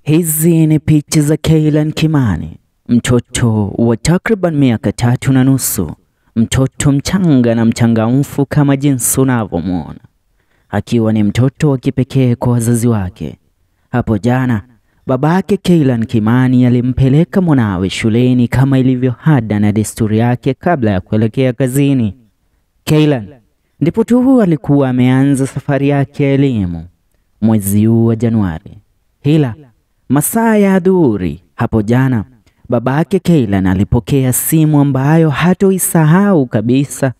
Hizi ni picha za Kaylan Kimani, mtoto wa takriban miaka 3.5, mtoto mchanga na mchangamfu kama jinsi unavyomuona, akiwa ni mtoto wa kipekee kwa wazazi wake. Hapo jana babake Kaylan Kimani alimpeleka mwanawe shuleni kama ilivyo ada na desturi yake kabla ya kuelekea kazini. Kaylan ndipo tu alikuwa ameanza safari yake ya elimu mwezi huu wa Januari. Hila masaa ya adhuhuri hapo jana, babake Kaylan alipokea simu ambayo hatoisahau kabisa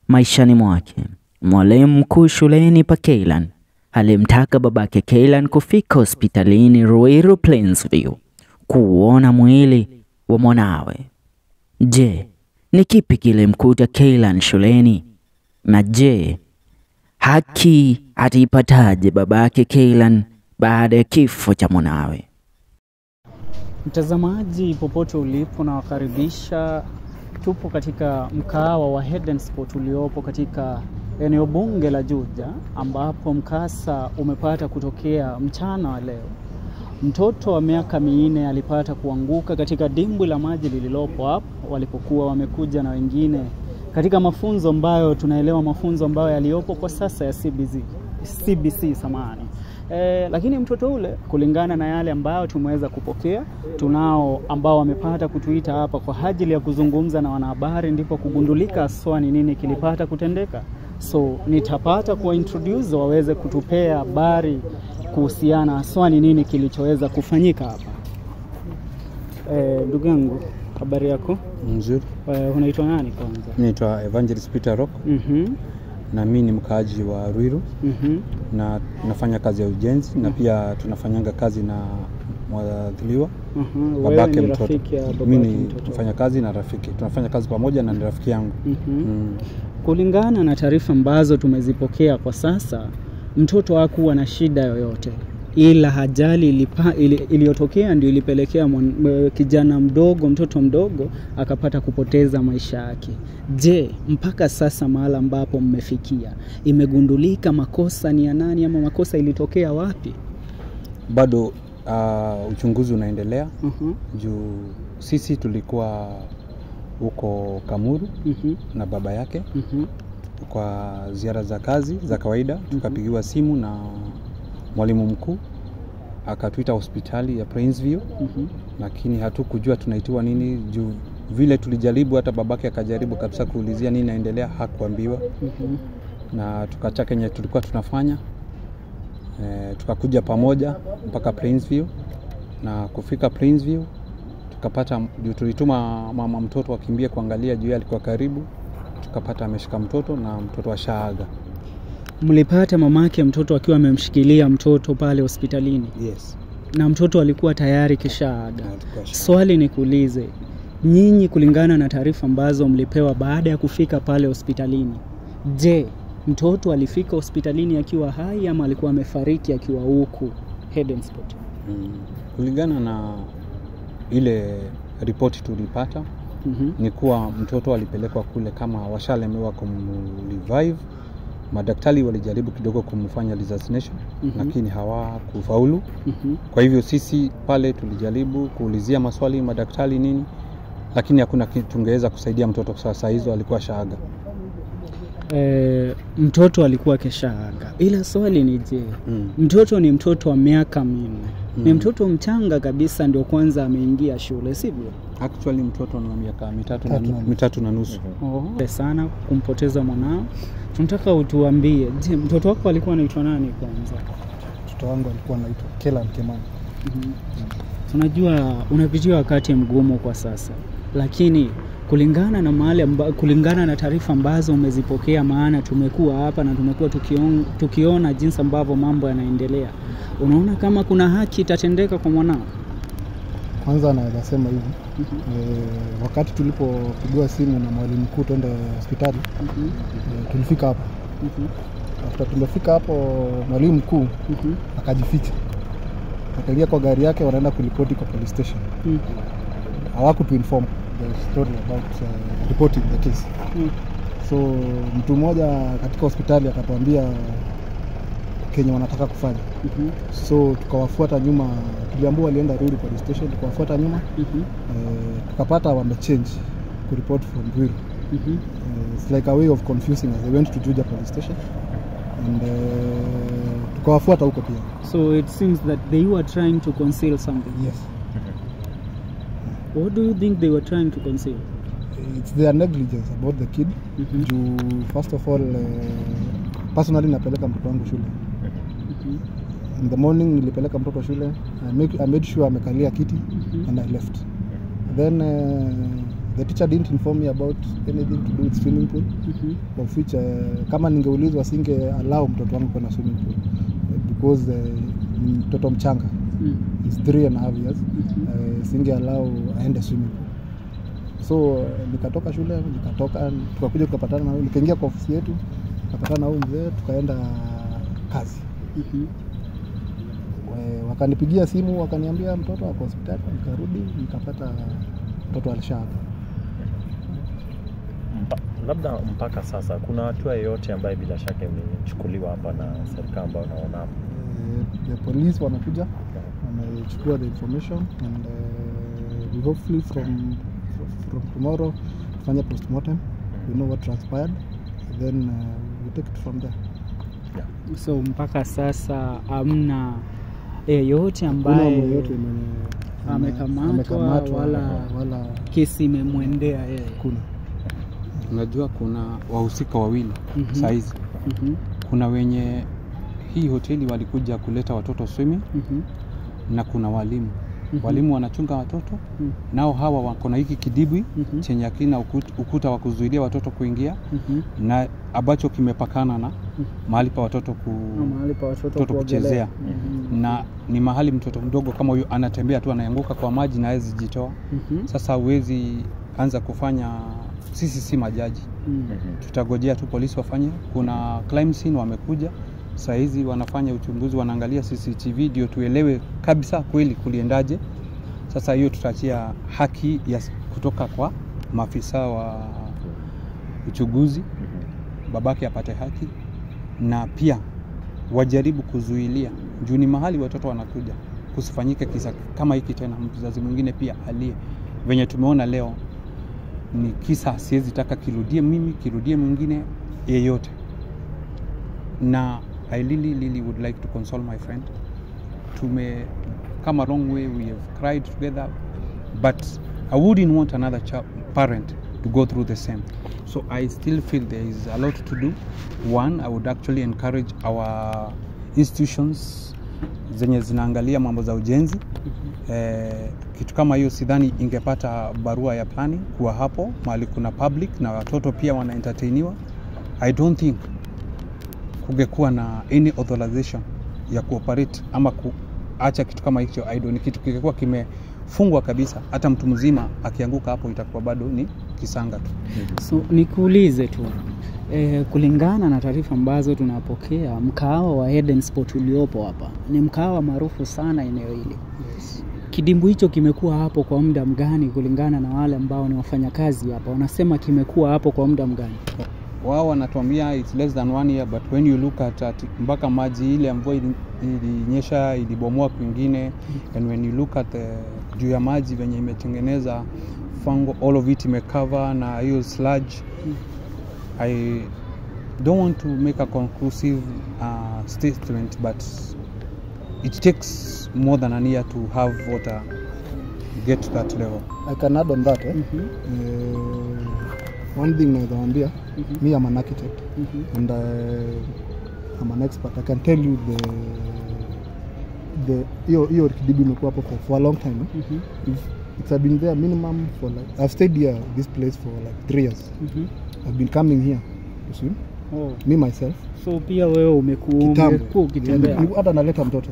maishani mwake. Mwalimu mkuu shuleni pa Kaylan alimtaka babake Kaylan kufika hospitalini Ruiru Plainsview kuona mwili wa mwanawe. Je, ni kipi kilimkuta Kaylan shuleni? Na je, haki ataipataje babake Kaylan baada ya kifo cha mwanawe? Mtazamaji popote ulipo, na wakaribisha. Tupo katika mkahawa wa Eden Sport uliopo katika eneo bunge la Juja, ambapo mkasa umepata kutokea mchana wa leo. Mtoto wa miaka 4 alipata kuanguka katika dimbwi la maji lililopo hapo walipokuwa wamekuja na wengine katika mafunzo ambayo tunaelewa, mafunzo ambayo yaliopo kwa sasa ya CBC samahani. Lakini mtoto ule, kulingana na yale ambayo tumeweza kupokea, tunao ambao wamepata kutuita hapa kwa ajili ya kuzungumza na wanahabari, ndipo kugundulika haswa ni nini kilipata kutendeka. So nitapata kuwa introduce waweze kutupea habari kuhusiana haswa ni nini kilichoweza kufanyika hapa. Ndugu yangu, habari yako? Nzuri. Unaitwa nani kwanza? Naitwa Evangelist Peter Rock. Na mimi ni mkaaji wa Ruiru. Na nafanya kazi ya ujenzi na pia tunafanyanga kazi na mwadhiliwa. Babake mtoto. Mimi ni mfanya kazi na rafiki. Tunafanya kazi pamoja na ni rafiki yangu. Kulingana na taarifa ambazo tumezipokea kwa sasa, mtoto hakuwa na shida yoyote, ila ajali iliyotokea ndio ilipelekea kijana mdogo, mtoto mdogo akapata kupoteza maisha yake. Je, mpaka sasa mahala ambapo mmefikia, imegundulika makosa ni ya nani ama makosa ilitokea wapi? Bado uchunguzi unaendelea. Juu sisi tulikuwa huko Kamuru na baba yake kwa ziara za kazi za kawaida. Tukapigiwa simu na mwalimu mkuu akatuita hospitali ya Plainsview, lakini hatukujua tunaitiwa nini juu vile tulijaribu, hata babake akajaribu kabisa kuulizia nini inaendelea, hakuambiwa. Na tukacha kenye tulikuwa tunafanya, tukakuja pamoja mpaka Plainsview, na kufika Plainsview tukapata, juu tulituma mama mtoto akimbie kuangalia juu alikuwa karibu, tukapata ameshika mtoto na mtoto ashaaga. Mlipata mamake mtoto akiwa amemshikilia mtoto pale hospitalini? Yes. Na mtoto alikuwa tayari kishaaga. Swali nikuulize, nyinyi kulingana na taarifa ambazo mlipewa baada ya kufika pale hospitalini, je, mtoto alifika hospitalini akiwa hai ama alikuwa amefariki akiwa huku Eden Sport? Kulingana na ile ripoti tulipata, ni kuwa mtoto alipelekwa kule kama washalemewa kumrevive. Madaktari walijaribu kidogo kumfanya resuscitation, lakini hawakufaulu. Kwa hivyo sisi pale tulijaribu kuulizia maswali madaktari nini, lakini hakuna kitu tungeweza kusaidia mtoto kwa saa hizo, alikuwa shaaga. Mtoto alikuwa keshaaga. Ila swali ni je, mtoto ni mtoto wa miaka 4. Ni mtoto mchanga kabisa, ndio kwanza ameingia shule, sivyo? Actually mtoto ni wa miaka 3.5. Oh, sana kumpoteza mwanao. Tunataka utuambie, je, mtoto wako alikuwa anaitwa nani kwanza? Mtoto wangu alikuwa anaitwa Kaylan Kimani. Tunajua unapitia wakati mgumu kwa sasa, lakini kulingana na mahali, kulingana na taarifa ambazo umezipokea, maana tumekuwa hapa na tumekuwa tukiona jinsi ambavyo mambo yanaendelea, unaona kama kuna haki itatendeka kwa mwanao? Kwanza naweza sema hivi, wakati tulipopigiwa simu na mwalimu mkuu twende hospitali, tulifika hapo. After tumefika hapo, mwalimu mkuu akajificha, akaingia kwa gari yake, wanaenda kuripoti kwa police station. Hawakutuinform the story about reporting the case. So mtu mmoja katika hospitali akatuambia kenye wanataka kufanya. So tukawafuata nyuma Tuliambiwa walienda Ruiru police station, tukawafuata nyuma. Tukapata wamechange kureport from Ruiru. It's like a way of confusing us. They went to Juja police station and tukawafuata huko pia. So it seems that they were trying to conceal something. Yes. What do you think they were trying to conceal? It's their negligence about the kid. Juu first of all, personally napeleka mtoto wangu shule. In the morning nilipeleka mtoto shule. I made sure amekalia kiti and I left. Then the teacher didn't inform me about anything to do with swimming pool, of which kama ningeulizwa singe allow mtoto wangu kwenda swimming pool because ni mtoto mchanga. He's 3.5 years. Singe allow aende swimming pool. So nikatoka shule, tukakuja tukapatana na huyu, nikaingia kwa ofisi yetu, tukapatana na huyu mzee, tukaenda kazi. Wakanipigia simu wakaniambia mtoto ako hospitali, nikarudi nikapata mtoto alishaaga. Labda mpaka sasa kuna hatua yoyote ambayo bila shaka imechukuliwa hapa na serikali ambayo unaona hapa? The police wanakuja, wamechukua the information and we hopefully from tomorrow tufanye postmortem. We know what transpired, then we take it from there. Yeah. So mpaka sasa hamna yeyote ambaye amekamatwa wala kesi imemwendea yeye. Kuna. Unajua kuna wahusika wawili saizi. Kuna wenye hii hoteli walikuja kuleta watoto swimming, na kuna walimu. Walimu wanachunga watoto, nao hawa wako na hiki kidibwi chenye hakina ukuta wa kuzuilia watoto kuingia, na ambacho kimepakana na mahali pa watoto kuchezea. Na ni mahali mtoto mdogo kama huyu anatembea tu anaanguka kwa maji na hawezi jitoa. Sasa huwezi anza kufanya, sisi si majaji. Tutagojea tu polisi wafanye. Kuna crime scene wamekuja saa hizi wanafanya uchunguzi, wanaangalia CCTV ndio tuelewe kabisa kweli kuliendaje. Sasa hiyo tutaachia haki ya kutoka kwa maafisa wa uchunguzi, babake apate haki, na pia wajaribu kuzuilia juu ni mahali watoto wanakuja, kusifanyike kisa kama hiki tena. Mzazi mwingine pia alie venye tumeona leo ni kisa, siwezi taka kirudie mimi, kirudie mwingine yeyote. Na I really, really would like to console my friend. Tume come a long way, we have cried together, but I wouldn't want another parent to go through the same. So I still feel there is a lot to do. One, I would actually encourage our institutions zenye zinaangalia mambo za ujenzi. Kitu kama hiyo sidhani ingepata barua ya planning kuwa hapo mahali kuna public na watoto pia wanaentertainiwa. I don't think kungekuwa na any authorization ya kuoperate ama kuacha kitu kama hicho idle. Ni kitu kingekuwa kimefungwa kabisa, hata mtu mzima akianguka hapo itakuwa bado ni kisanga tu. So nikuulize tu, kulingana na taarifa ambazo tunapokea, mkahawa wa Eden Sport uliopo hapa ni mkahawa maarufu sana eneo hili. Yes. Kidimbwi hicho kimekuwa hapo kwa muda mgani? Kulingana na wale ambao ni wafanyakazi hapa, wanasema kimekuwa hapo kwa muda mgani? Wao wanatuambia it's less than 1 year, but when you look at mpaka maji ile mvua ilinyesha ilibomoa kwingine, and when you look at juu ya maji venye imetengeneza fango, all of it imecover na hiyo sludge. I don't want to make a conclusive statement, but it takes more than a year to have water get to that level. I can add on that. One thing naweza, me I'm an architect and I'm an expert. I can tell you the hiyo kidimbwi imekuwa hapo for a long time. It's been there minimum for like, I've stayed here this place for like 3 years. I've been coming here to swim. Oh. Me myself. So pia wewe umekuwa ukitembea. Hata naleta mtoto.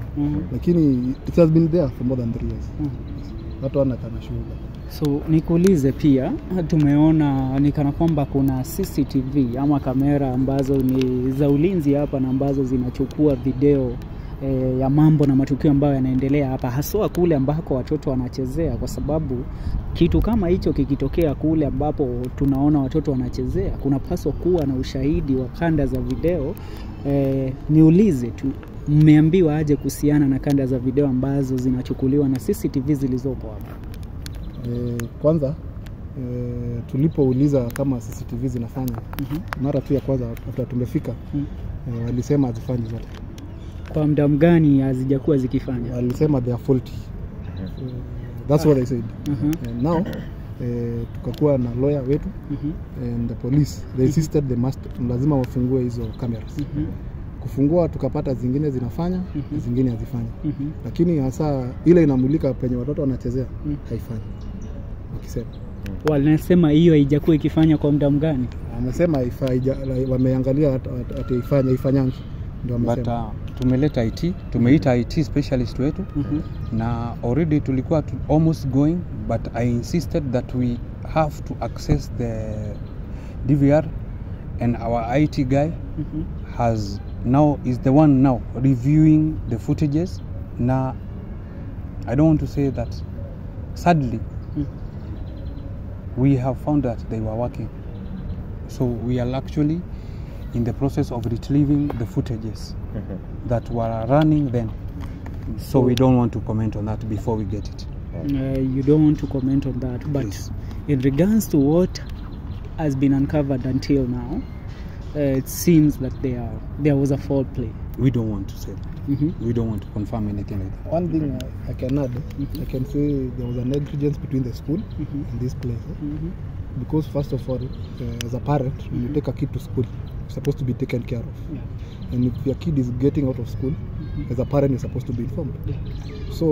Lakini it has been there for more than 3 years. Watu wanakana shuhuda. So nikuulize pia, tumeona ni kana kwamba kuna CCTV ama kamera ambazo ni za ulinzi hapa na ambazo zinachukua video ya mambo na matukio ambayo yanaendelea hapa, haswa kule ambako watoto wanachezea, kwa sababu kitu kama hicho kikitokea kule ambapo tunaona watoto wanachezea, kunapaswa kuwa na ushahidi wa kanda za video. Niulize tu, Mmeambiwa aje kuhusiana na kanda za video ambazo zinachukuliwa na CCTV zilizopo hapa? Kwanza tulipouliza kama CCTV zinafanya, mara tu ya kwanza after tumefika, walisema hazifanyi zote. Kwa muda gani hazijakuwa zikifanya? Walisema they are faulty. That's what they said. And now tukakuwa na lawyer wetu and the police, they insisted they must, lazima wafungue hizo cameras. Kufungua tukapata zingine zinafanya, zingine hazifanyi. Lakini hasa ile inamulika penye watoto wanachezea haifanyi. Wakisema wanasema hiyo haijakuwa ikifanya kwa muda gani? Amesema wameangalia ati haifanyangi. Ndio amesema. But tumeleta IT, tumeita IT specialist wetu na already tulikuwa almost going, but I insisted that we have to access the DVR, and our IT guy has now is the one now reviewing the footages. Na I don't want to say that sadly we have found that they were working, so we are actually in the process of retrieving the footages that were running then. So we don't want to comment on that before we get it. You don't want to comment on that, but yes. In regards to what has been uncovered until now, it seems that there was a foul play. We don't want to say that. We don't want to confirm anything like that. One thing I can add, I can say there was a negligence between the school and this place. Because first of all, as a parent, when you take a kid to school, you're supposed to be taken care of. Yeah. And if your kid is getting out of school, as a parent, you're supposed to be informed. Yeah. So,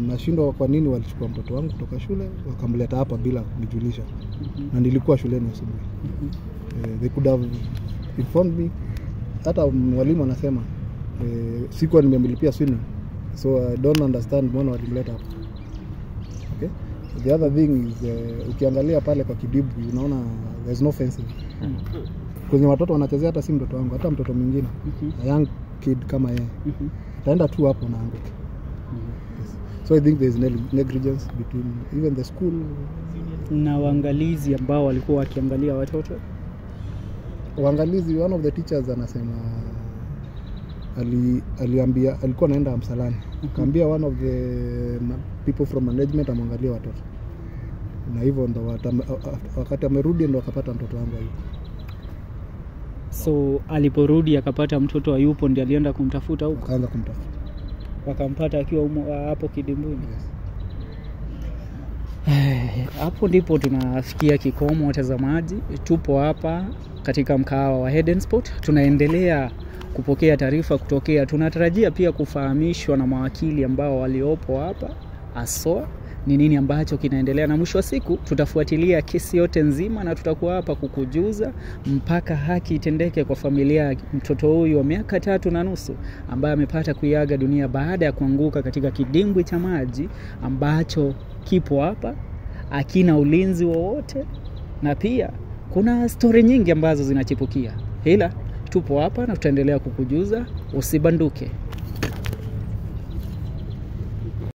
nashindwa kwa nini walichukua mtoto wangu kutoka shule, wakamleta hapa bila kunijulisha. Na nilikuwa shuleni asubuhi. They could have informed me. Hata mwalimu anasema sikuwa nimemlipia swimming. So I don't understand mbona walimleta hapa. Okay? The other thing is ukiangalia pale kwa kidibu unaona there's no fencing. Kwenye watoto wanachezea, hata si mtoto wangu, hata mtoto mwingine. A young kid kama yeye. Ataenda tu hapo na anguke. Yes. So I think there's negligence between even the school na waangalizi ambao walikuwa wakiangalia watoto. Waangalizi, one of the teachers anasema aliambia alikuwa anaenda msalani. Akaambia one of the people from management amwangalie watoto. Na hivyo ndo wakati amerudi ndo akapata mtoto wangu hayupo. So aliporudi akapata mtoto hayupo, ndiye alienda kumtafuta huko. Akaanza kumtafuta. Wakampata akiwa hapo kidimbwini. Yes. Hapo ndipo tunafikia kikomo, watazamaji. Tupo hapa katika mkahawa wa Eden Spot. Tunaendelea kupokea taarifa kutokea. Tunatarajia pia kufahamishwa na mawakili ambao waliopo hapa aswa ni nini ambacho kinaendelea, na mwisho wa siku tutafuatilia kesi yote nzima na tutakuwa hapa kukujuza mpaka haki itendeke kwa familia mtoto huyu wa miaka 3.5 ambaye amepata kuiaga dunia baada ya kuanguka katika kidimbwi cha maji ambacho kipo hapa, hakina ulinzi wowote, na pia kuna story nyingi ambazo zinachipukia. Ila tupo hapa na tutaendelea kukujuza, usibanduke.